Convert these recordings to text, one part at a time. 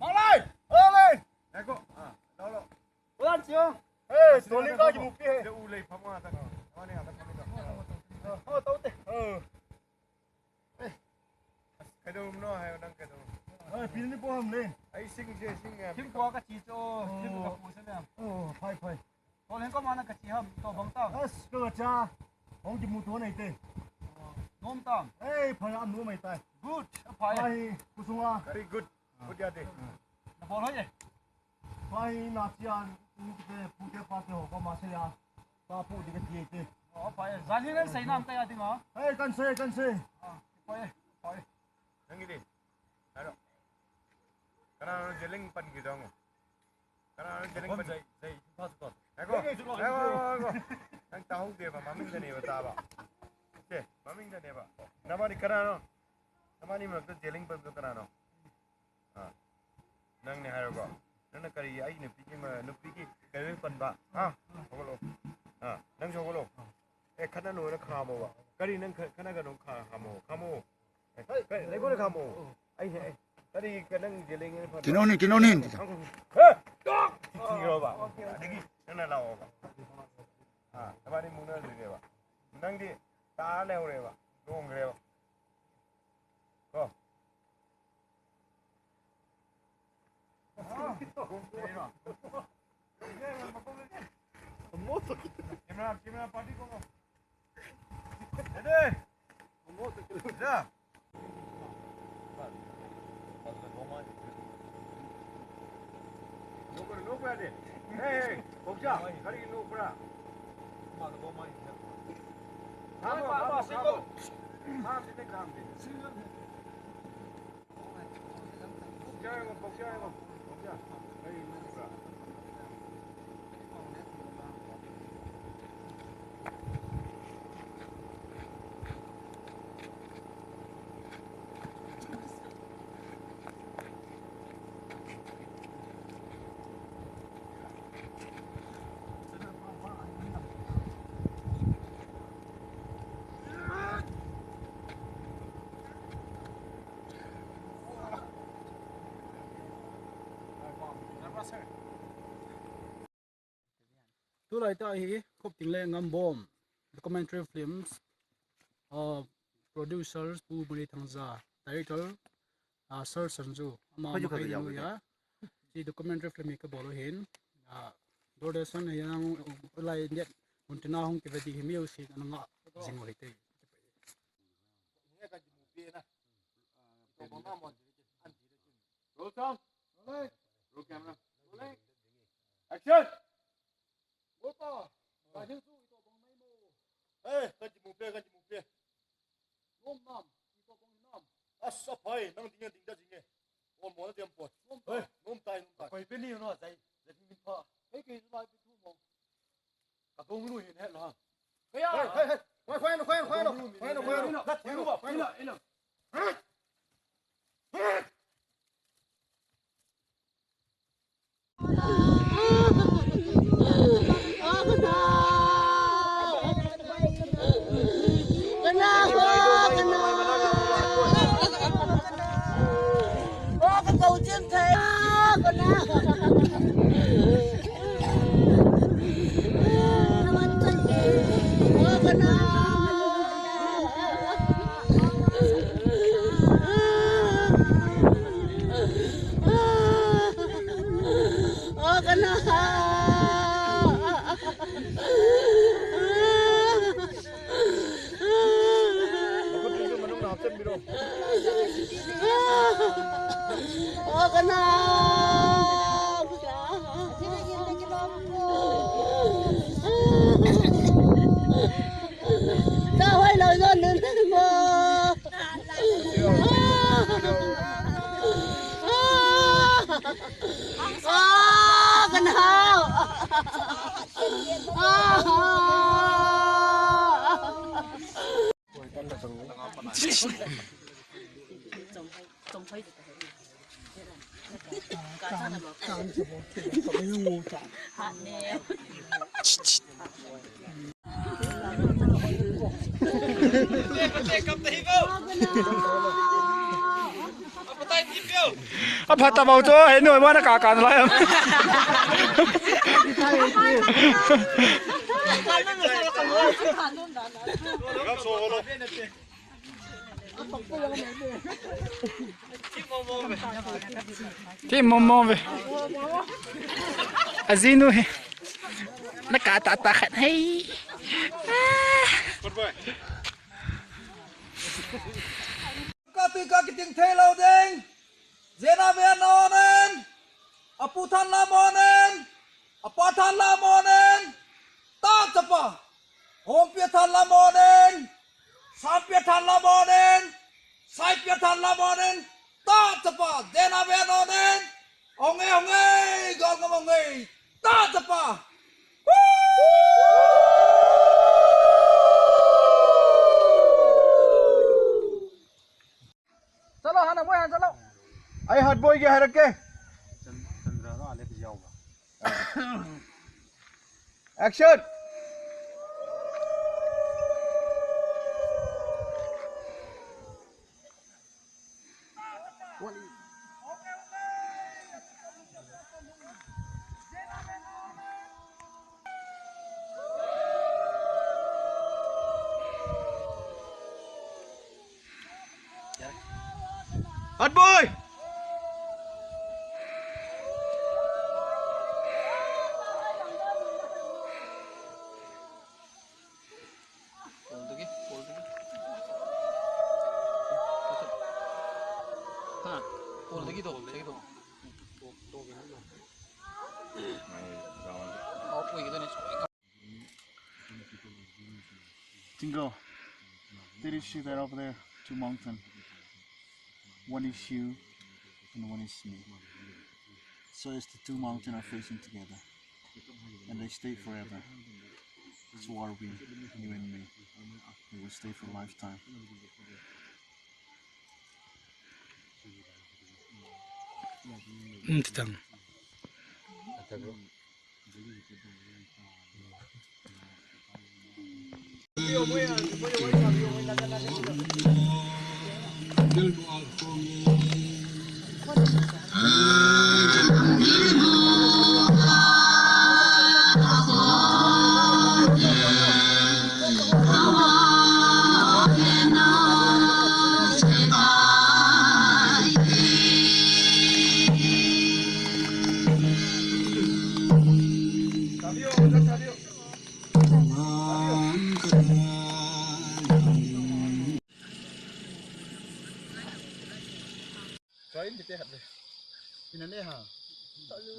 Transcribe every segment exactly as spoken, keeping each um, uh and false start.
Malai! Malai! Eko. Ah, lo, lo. Ulan siyo. Hey, toli ka kimupi he. Ulei pamo ata. Mane ata pamo. Oh, tau te. Oh. Kadom no, hai nang kadom. Ai, pin ni po ham le. Ai sing je sing ya. Sim ko ka chi cho, sim ka pu sa na. Oh, phai phai. Ko len ko mana ka chi ham, to bang ta. As, ka cha. Hong kimu to nei te. Nom tam. Ei, phai am nu mai tai. Good, phai. Ai, kusunga. Very good. Good ya de. Na bol ho ye. Pai na chia, ni te pu te pa te ho ko ma se ya. Pa pu di ka ti te. Oh, pai. Jani nan sei nam ka ya ding a. Hey, kan sei, kan sei. Ah, pai, pai. Nang ide. Hello. Kana no jeling pan ki dong. Kana no jeling pan. Sei, sei, pa ko. Eko. Eko, eko. Nang ta hong de ba, maming de ne ba ta ba. Che, maming de ne ba. Namani kana no. Namani ma to jeling pan to kana no. Ah. Nang ni hai ko. Nang na kari ai nupi ki ma nupi ki kari pan ba. Ha. Hokolo. Ha. Nang hokolo. Eh, khana no na khamo ba. Kari nang khana ka no khamo. Khamo. Eh, kari ko na khamo. Ai he. Kari ka nang jeling ni pan. Kino ni, kino ni. He. Kiro ba. Degi nang na lao ba. Ha. Tabari muna le ba. Nang di ta le re ba. Dong re ba. Ko. Camera, camera, party ko. Ready? Ya. Nopra, nopra de. Hey, hey, kokja, kari nopra. Khamo, khamo, khamo. Kham de, kham de. Tulai tah hi Khupting le Ngambom documentary films, uh, producers Pu Mari Thangja, director, uh, Sir Sanju, ama Khoju ma kha kai ya nu ya. Chi documentary film hi kabol u hin, uh, Doordarshan hi nang, uh, lai net mun tina hung kive ding hi music ana nga jing u hi te. Roll sound. Rolling. Roll camera. Rolling. Action. Opa. Ka hin su ito bong mai mo. Eh, kan ji mu pe, kan ji mu pe. Nom nam. Ito bong nam. Asa phai, nang ding ding da ding e. Om mo na diam pot. Nom ta. Eh, nom tai, nom tai. Koi pe ni no sai. Let me pa. Ei ke lai pe thu mo. Ka tong nu hin het lo ha. Kaya. Hey, hey, hey. Khoi, khoi, khoi, khoi, khoi, khoi, khoi. Ina, ina, ina. A phat ta bau chu, he noi mana ka kan lai. Ti momo ve. Ajinu he. Na ka ta ta khat hei. Ka tui ka kiting thei lo ding. Jena ve nonen. Apu than la monen. Apa than la monen. Ta chapa. Hongpia than la monen. Sampia than la monen. Saipia than la monen. Ta chapa. Jena ve nonen. Hong e, hong e. Gal ngam hong e. Ta chapa. Chalo, hana moi han chalo. Ai hat boi ke harak ke. Action. Hot boy! Tingo, there is shit right over there, two mountain. One is you and one is me. So it's the two mountain are facing together. And they stay forever. So are we, you and me. We will stay for a lifetime. Mm, titang. Choi, in tite khat le. Ina ne ha. Tolu.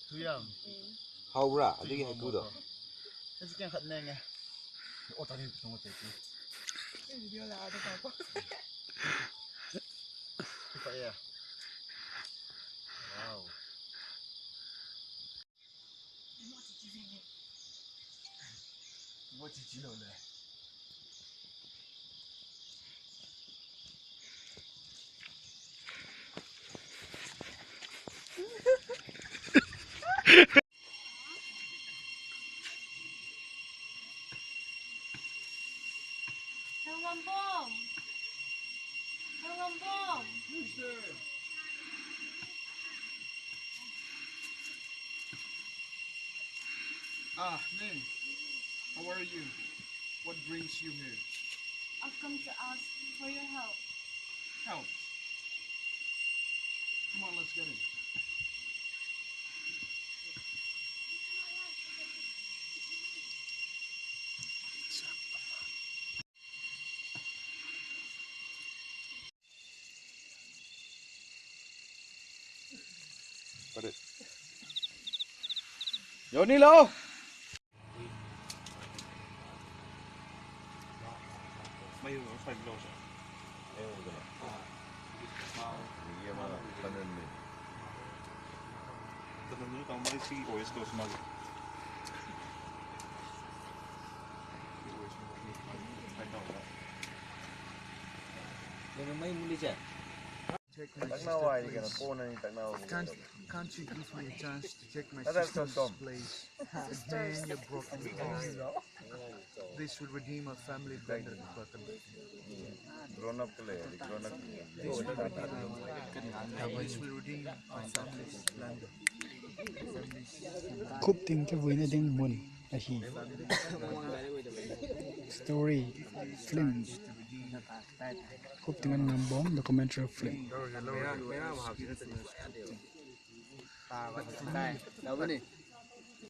Thu yam. Haura, adigi haiku do. Esi keng khat nenge. O tani tungo te. Video la do pa. Ipa ya. Wow. Thang Ngambom. Thang Ngambom. Ah, Ning. How are you? What brings you here? I've come to ask for your help. Help? Come on, let's get in. Got it. Yoni lo. Take my sister, please. Can't, can't you give me a chance to take my sister to this place? Mend your broken heart. This will redeem our family from the broken. Khupting kivuina ding mun ahi. Story film. Khupting an Nambon documentary film.